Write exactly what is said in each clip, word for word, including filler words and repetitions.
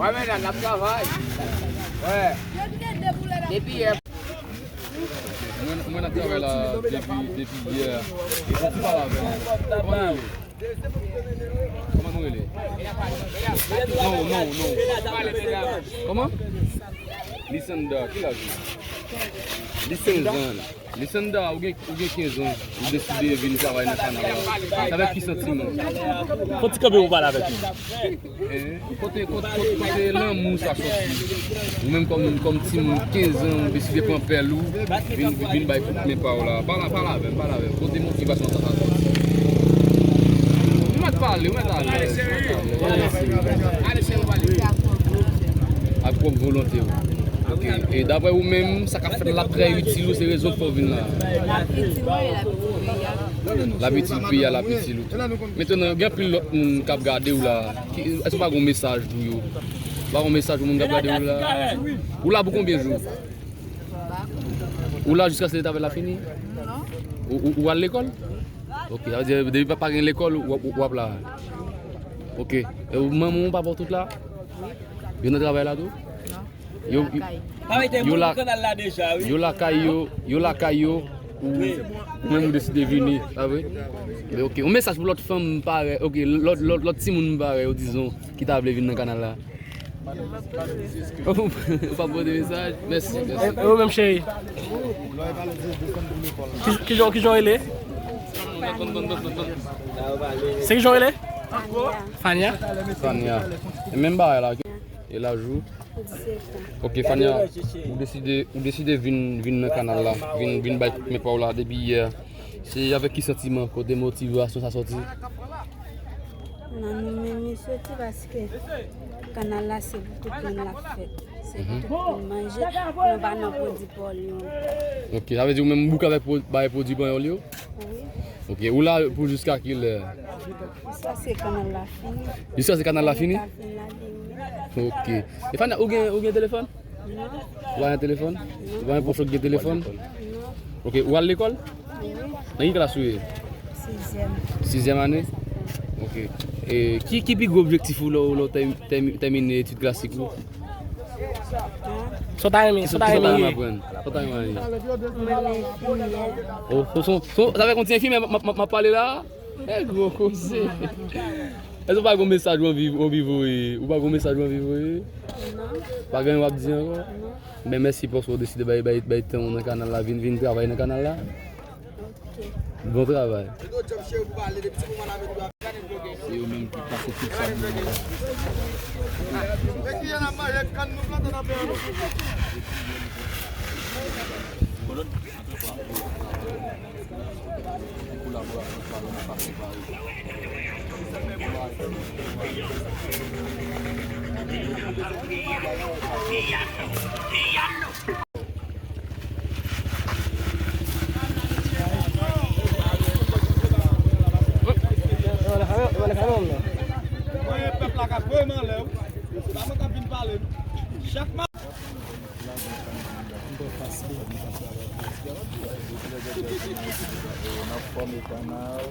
Wè, men la, n ap travay. Wè. Depi yè. Mwen, mwen ap travay la depi, depi yè. E pou ti pale avè m. Kòman nou rele? Kòman nou rele? Non, non, non. Kòman? Lisandra, ki laj ou? Lisandra. Lisandra, ou gen, ou gen kenz an, ou deside vin travay nan kanal la. Avèk ki santiman? Fò ti kanpe pou pale avèk nou. Eh, kote, kote, kote, kote lanmou sa soti? Ou menm kòm, kòm timoun kenz an, ou deside pran pèl ou, vin, vin bay kout men pa w la. Pale, pale avè m, pale avè m. Kote motivasyon sa, sa soti? Ou mèt pale, ou mèt alèz, ou mèt alèz. Ak pwòp volonte w. Ok. E daprè ou menm, sa k ap fèt la trè itil ou, se rezon k fè w vin la? L ap itil mwen, e l ap itil peyi a. L ap itil peyi a, l ap itil ou tou. Mentnan, gen anpil lòt moun k ap gade w la. Ki, èske w pa gen yon mesaj pou yo? Ou pa gen yon mesaj pou moun k ap gade w la? Ou la pou konbyen jou? Ou la jiskaske travay la fini? Non. Ou, ou, ou al lekòl? Ok, sa vle di, depi pa, pa gen lekòl, w, w, w ap la. Ok. E ou, manman w, papa w tout la? Yo nan travay la tou? Non. Yo, yo lakay. Yo la, yo lakay yo, yo lakay yo, ou, ou menm ou deside vini, pa vre? Men ok, yon mesaj pou lòt fanm parèy, ok, lòt, lòt, lòt timoun parèy ou, dizon, ki ta vle vin nan kanal la. Ou pa pote mesaj? Mèsi, mèsi. E, e ou menm, cheri? Ki, ki jan, ki jan w rele? Se ki jan w rele? Fania? Fania. E menm bagay la, ok. E laj ou? Disèt an. Ok, Fania, ou deside, ou deside vin, vin nan kanal la, vin, vin bay kout men pa w la depi yè. Se avèk ki santiman, kote motivasyon sa soti? Nan nou menm li soti paske kanal la se pou tout moun l ap fèt. Se pou tout moun manje, pou nou pa nan pwodui panyòl yo. Ok, sa vle di ou menm bouke avèk pwo-, bay pwodui panyòl yo? Wi. Ok, ou la pou jiska kilè? Jiskaske kanal la fini. Jiskaske kanal la fini? Kanal la fin lage, wi. Ok. E Fania, ou gen, ou gen telefòn? Non. Ou pa gen telefòn? Non. Ou pa gen pwòch ou ki gen telefòn? Non. Ok, ou al lekòl? Wi. Nan ki klas ou ye? Sizyèm. Sizyèm ane? Ok. E ki, ki pi gwo objektif ou lè, lè w tèm-, tèm-, tèmine etid klasik ou? Sa w ta renmen, sa w ta renmen ye? Sa w ta renmen aprann? Sa w ta renmen ye? Mwen enfimyè. Oh, son, son, son, sa fè kon ti enfimyè m ap, m ap, m ap pale la? E gwo koze. Èske w pa gen yon mesaj ou anvi, ou anvi voye? Ou pa gen yon mesaj ou anvi voye? Non. Pa gen anyen w ap di ankò? Non. Men mèsi paske w deside bay, bay, bay tan w nan kanal la, vin, vin travay nan kanal la. Ok. Bon travay. Se yo menm ki pase tout sa pou nou. Kolaborasyon sa yo, nou pa separe. Mwen, pèp la ka voye m anlè, wi. Se pa mwen k ap vin pale, non. Chak ma- N ap fòme kanal.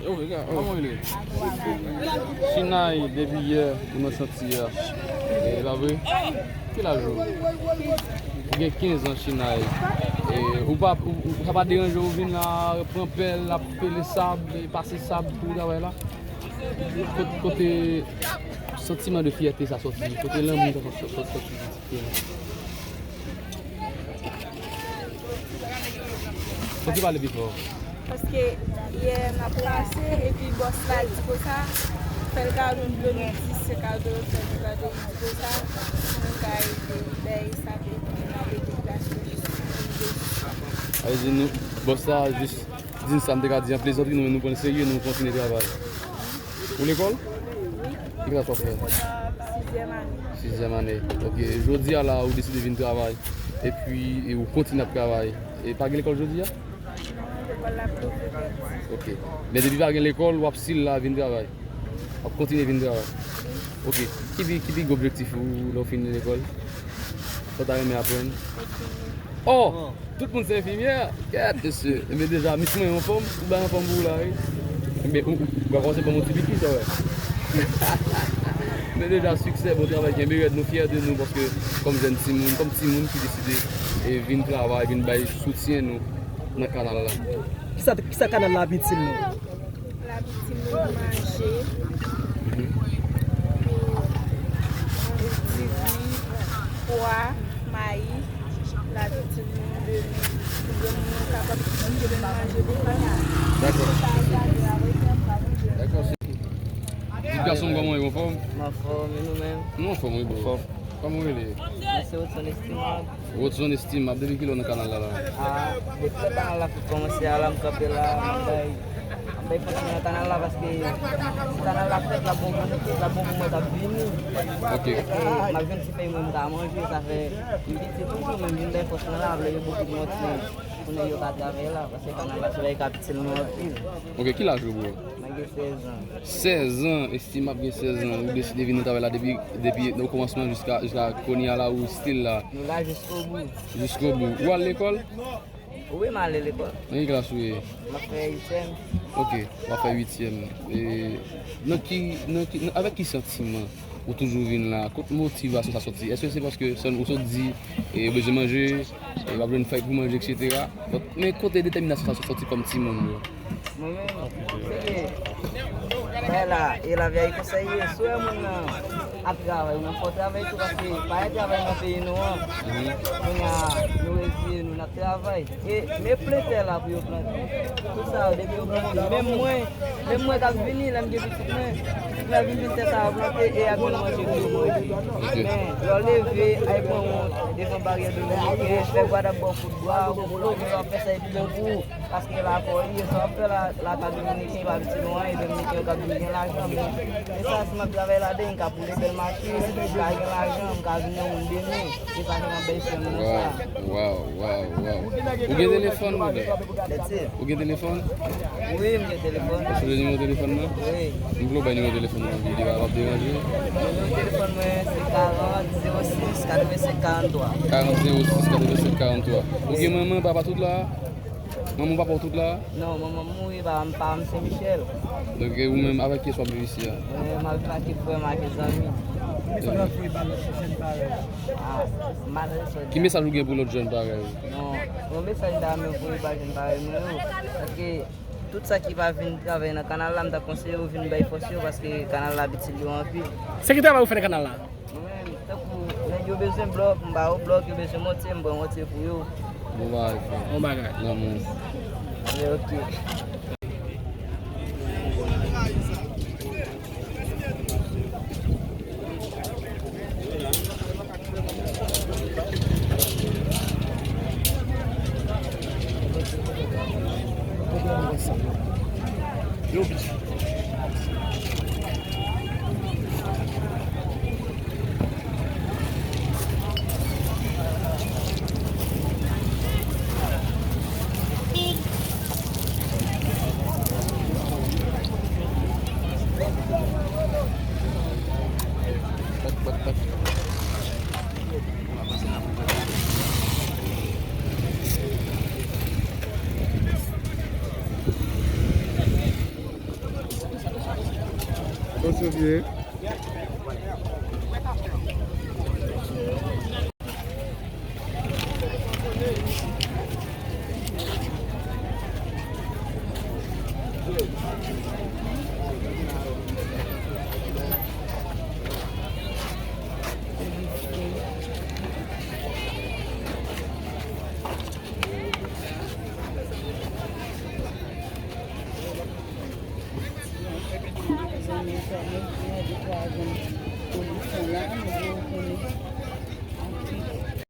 Yo, regarde, oh. Kòman w rele? Sinayi, depi yè, ou nan chantier a. E pa vre? Ki laj ou? Gen kenz an chinay. E, ou pa, ou, ou, sa pa deranje w vin la, pran pèl, ap pele sab, e pase sab pou travay la? Kot-, kote santiman de fyète sa sòti? Kote lanmou sa sòti, sòti, sòti? Fò w pale pi fò. Paske yè n ap pase, epi bòs la di konsa, fè l ka vin de mil dis, se ka de fè l ka de mil dis konsa, nou ka ede l, bèy sa, epi n ap ede l achte jis pou vin de jis. Sa vle di nou, bòs la jis di n sa m te ka di an plezantri, nou, nou pran l serye, nou kontinye travay. Ou lekòl? Wi. Ki klas w ap fè? Sizyèm ane. Sizyèm ane. Ok. Jodi a la, ou deside vin travay. Epi, e ou kontinye ap travay. E pa gen lekòl jodi a? Non, lekòl la bloke, pèdi. Ok. Men depi pa gen lekòl, w ap still la vin travay? W ap kontinye vin travay? Wi. Ok. Ki pi, ki pi gwo objektif ou lè w fin lekòl? Sa w ta renmen aprann? Enfimyè. Oh! Tout moun se enfimyè? Kèt, mesye. Enben deja, mis mwen anfòm, ou bay anfòm pou ou la, wi. Enben, ou, ou, ou pa kòmanse ban m yon ti piki, sa, wè. Men deja, siksè, bon travay, kenbe rèd, nou fyè de nou, paske kòm jèn timoun, kòm timoun ki deside, e, vin travay, vin bay soutyen nou nan kanal la. Kisa, kisa kanal la ap itil nou? L ap itil nou manje, e, diri, pwa, mayi, l ap itil nou demen pou granmoun yo kapab jwenn manje pou fanmi. Dakò. Dakò, se... Ti gason m, kòman w ye, anfòm? M anfòm, e nou menm? Nou anfòm, wi, bro. Anfòm. Kòman w rele? Mwen se Hudson Estimable. Hudson Estimable, depi kilè w nan kanal la, la? Ah, depi lè kanal la fin kòmanse a la, m kanpe la, m ap bay, m ap bay fòs mwen nan kanal la, paske si kanal la fèt, l ap bon pou nou tout, l ap bon pou mwen k ap vini. Ok. Paske m ap jwenn ti pèy mwen m ka manje, sa fè m piti toujou, men m vin bay fòs mwen la, m leve bokou pou mwen, pou nèg yo ka travay la, paske kanal la se bagay k ap itil nou anpil. Ok, ki laj ou, bro? Mwen gen sèz an. Sèz an, Estimable gen sèz an. Ou deside vin nan travay la depi, depi okòmansman jiska, jiska kounye a la, ou still la? Nou la jiskobou. Jiskobou. Ou al lekòl? Wi, m ale lekòl. Nan ki klas ou ye? M ap fè uityèm. Ok, w ap fè uityèm. E nan ki, nan ki, nan, avèk ki santiman ou toujou vin la? Kot motivasyon sa sòti? Èske se paske sèl ou sot di, e, ou bezwen manje, e, w ap jwenn fèy pou manje, etsetera? Donk, men kote detèminasyon sa sòti kòm timoun yo? Mwen menm, se ke, bagay la, e lavi a e konsa l ye. Si w wè moun nan ap travay, ou menm fò w travay tou, paske pa gen travay nan peyi nou an. Mhm. Kounye a, nou reziye nou, n ap travay. E men plantè la pou yo plante. Tout sa yo, depi yo plante. Menm mwen, menm mwen k ap vini, lè m gen pitit mwen, m ap vin vin tè sa yo plante e y ap vin manje pou yo manje. Ok. Men, lè w leve, al pran wont devan baryè dominiken, fè gwadap ba w kout bwa, ou leve, w ap fè sa ki pi bon pou ou. Paske lakòz li ye, sa w ap fè la, lakay dominiken pa piti lwen, e dominiken yo ka vin gen lajan, men, men sa, si m ap travay ladan, m ka boule bèl machin, m ka gen lajan, m ka vin yon moun demen, e sa ki nan bèl chèn nan sa. Waw, waw, waw, waw. Ou gen telefòn, brother? Lètye. Ou gen telefòn? Wi, m gen telefòn. Ou sonje nimewo telefòn nan? Wi. M vle w bay nimewo telefòn nan, videyo a p ap deranje. Nimewo telefòn mwen, se karant zewo sis katrevensenk karanntwa. Karant zewo sis katrevensenk karanntwa. Ou gen manman, papa tout la? Manman w, papa w tout la? Non, manman m mouri, papa m, papa m Sen Michel. Donk, e ou menm, avèk kiyès w ap viv isi a? Mwen, m ap viv ak frè m, ak zanmi. Ki mesaj w ap voye ba lòt jèn parèy w? Ah, m pa sa. Ki mesaj ou gen pou lòt jèn parèy w? Non, yon mesaj m ta renmen voye ba jèn parèy mwen yo, paske tout sa ki pa vin travay nan kanal la, m ta konseye yo vin bay fòs yo, paske kanal la ap itil yo anpil. Se ki travay ou fè nan kanal la? Mwen menm, tankou nèg yo bezwen blòk, m ba yo blòk, yo bezwen mòtye, m pran mòtye pou yo. Bon bagay, frè. Bon bagay. Lanmou. Ye, ok. Bon, se byen. Zanmi, zanmi, mwen di twa zanmi. Polis la, nou vle konnen.